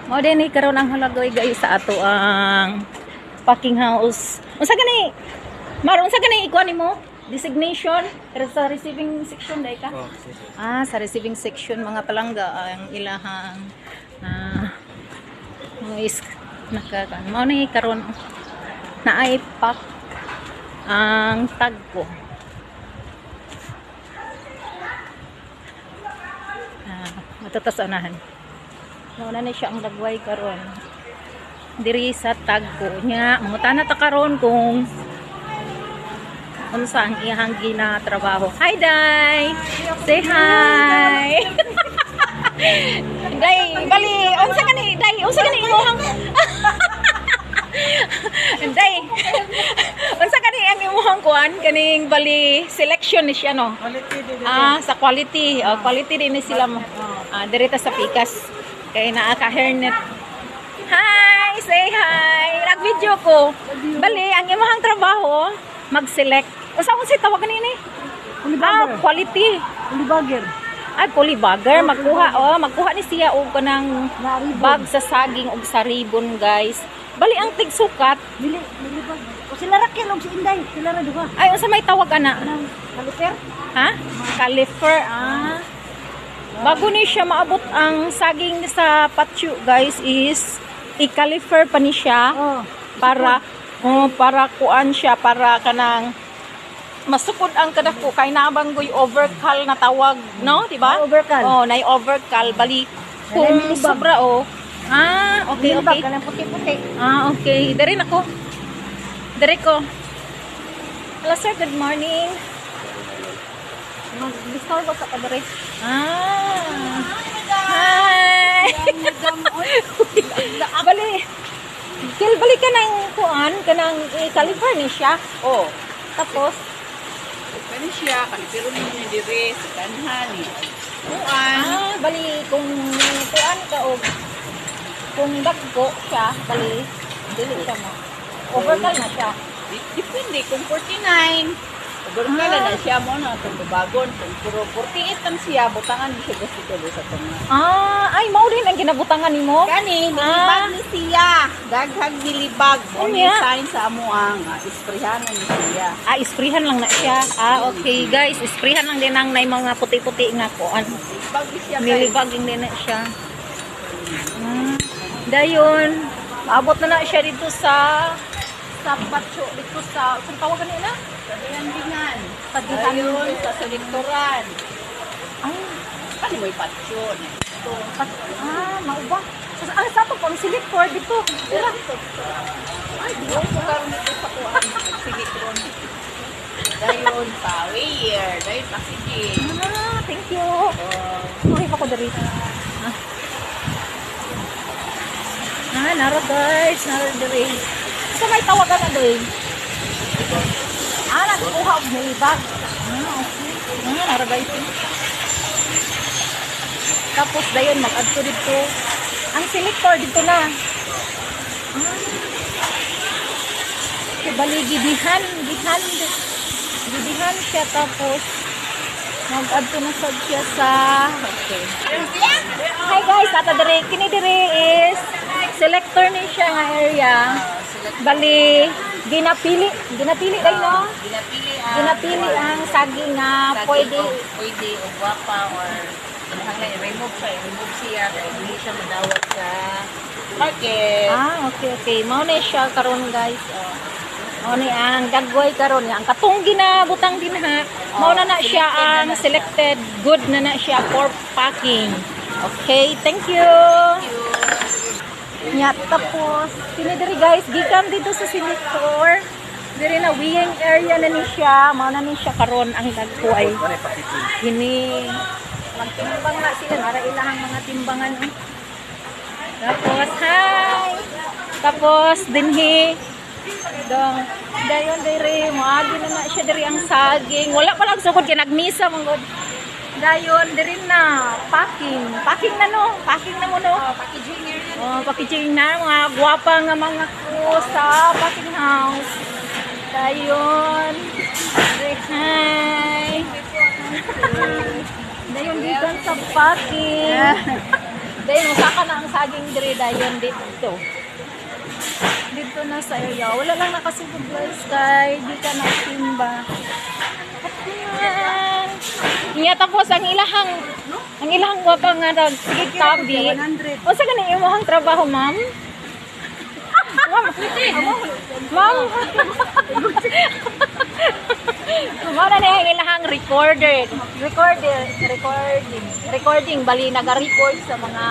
Mao din ni karon ang halagoy, guys, sa ato ang packing house. Unsa gani? Mar, unsa gani ikuan nimo? Designation? Pero sa receiving section dai ka? Oh. Ah, sa receiving section, mga palangga, ang ilahang mga is naka mao ni karon naay pack ang tagko. Ah, matatas unahan. Mao na ni siya ang lagway karon diri sa tagko nya. Mangutana ta karon kung unsa ang iyang ginatrabaho. Hi, Day! Say hi! Day, bali, unsa ka ni Day? Unsa ka ni imong? Day, unsa ka ni ang imong kuan kaning bali selection ni siya, no? Quality din. Ah, sa quality. Oh, quality din ni sila mo. Ah, diri ta sa pikas. Kay naa ka hairnet. Hi! Say hi! Nag-video ko. Bali, ang imong trabaho, mag-select. Unsa mo si tawag nini? Ah, quality. Polybagger. Ay, polybagger. Magkuha, oh, magkuha ni siya og kanang bag sa saging og sa ribbon, guys. Bali, ang tigsukat, Dili, dili bag. O sila ra og si Inday, sila ra duha. Ay, unsa may tawag ana? Kanang kaliper. Ha? Califer, ah. Bago ni siya maabot ang saging sa patio, guys, is i-califer pa ni siya Oh. para, oh, para kuan siya, para kanang masukod ang kadako kay naabang goy overcal na tawag, no, di ba? Oh, overcal. Oh, nay overcal, bali kung Nay milibag. Sobra, oh. Ah, okay, Dili bag okay. kanang puti-puti. Ah, okay. Dere na ko. Dere ko. Hello, sir, good morning. Mag-discover ba sa kadere? Ah. Hi. Bali. Kil bali ka ng kuan, kanang i-California siya. Oh, Tapos, kani siya, kalipiro ninyo dire sa kanhan ni. Kuan, ah, bali kung kuan ka og kung dagko siya, bali dili siya mo. Overcal na siya. Depende kung 49. Overkala na siya mo na itong babagon. Kung puro 48 lang siya, butangan mo siya gusto tuloy sa tunga. Ah, ay mao din ang ginabutangan nimo. Kani, nilibag ni siya. Daghag nilibag. Mo ni Unya. sign sa amo ang isprehanan ni siya. Ah, isprehan lang na siya. Ah, okay, guys, isprehan lang din ang nay mga puti-puti nga kuan. Nilibag ni siya, guys. Nilibag lang din na siya. Ah, dayon, maabot na na siya dito sa patio dito sa saan tawagan niya na? Sa bihan-bihan. Sa bihan. Dayon, sa selektoran. Ay, Kani mo'y patsyo. Ito. Ah, mauba. Ah, sa ato pang selector dito. Sira. Ay, di ko karon dito sa kuan. Silikron. Dayon sa weigher, dayon packaging. Ah, thank you. Sorry pa ko diri. Ah. Ah, naro, guys, naro diri. Sa may tawagan na diri. Ah, nagkuha og nilibag. Ah, okay. Ah, naro, guys. Tapos dayon mag-adto dito. Ang selector dito na. Ah. Okay, bali gibihan, gihan, gibihan siya, tapos mag-adto na sad siya sa, okay. Hi, guys, ata diri, kini diri is selector ni siya nga area. Bali ginapili, ginapili day, no? Ginapili ang Ginapili ang saging nga saging pwede o pwede o gwapa or kinahanglan i-remove siya, i-remove siya kay dili siya madawat sa market. Ah, okay. Mao na siya karon, guys. Oh. Mao ni ang gagway karon nga ang katong ginabutang din ha. Mao na na siya Selected na ang na siya. Selected good na na siya for packing. Okay, thank you. Nya tapos kini diri, guys, gikan dito sa selector. Diri na weighing area na ni siya. Mao na ni siya karon ang dagko ay kini magtimbang na sila, nara ilahang mga timbangan, oh. Tapos, hi! Tapos, dinhi. Dong, dayon dire, moagi na na siya diri ang saging. Wala pa lang sukod kay nagmisa man gud. Dayon diri na packing. Packing na, no? Packing na mo, no? Oh, packaging area. Oh, packaging na mga gwapa nga mga crew sa packing house. Dayon. Dire, hi. Dayon dito sa packing. Dayon usaka na ang saging diri dayon dito. Dito na sa area. Wala lang nakasugod, guys, kay di ka na timba. Iya, tapos ang ilahang wapa nga nag sige tabi. 100. Unsa gani imong trabaho, ma'am? Ma'am, ma'am. Mao na ni ang ilahang recorder, recorder, recording, recording bali naga-record sa mga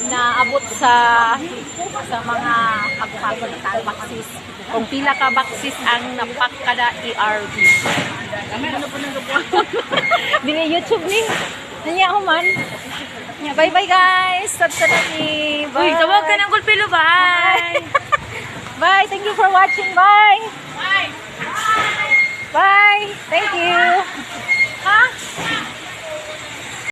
naabot sa mga pagpagod na boxes. Kung pila ka boxes ang napak kada ERB. Ano po nang gabuan? Dili YouTube ni. Nanya human. Nya, bye bye guys. Stop sa ni. Bye. Uy, tawag ka ng gulpilo, bye! Bye. Thank you for watching. Bye. Bye! Bye. Thank you. Ha?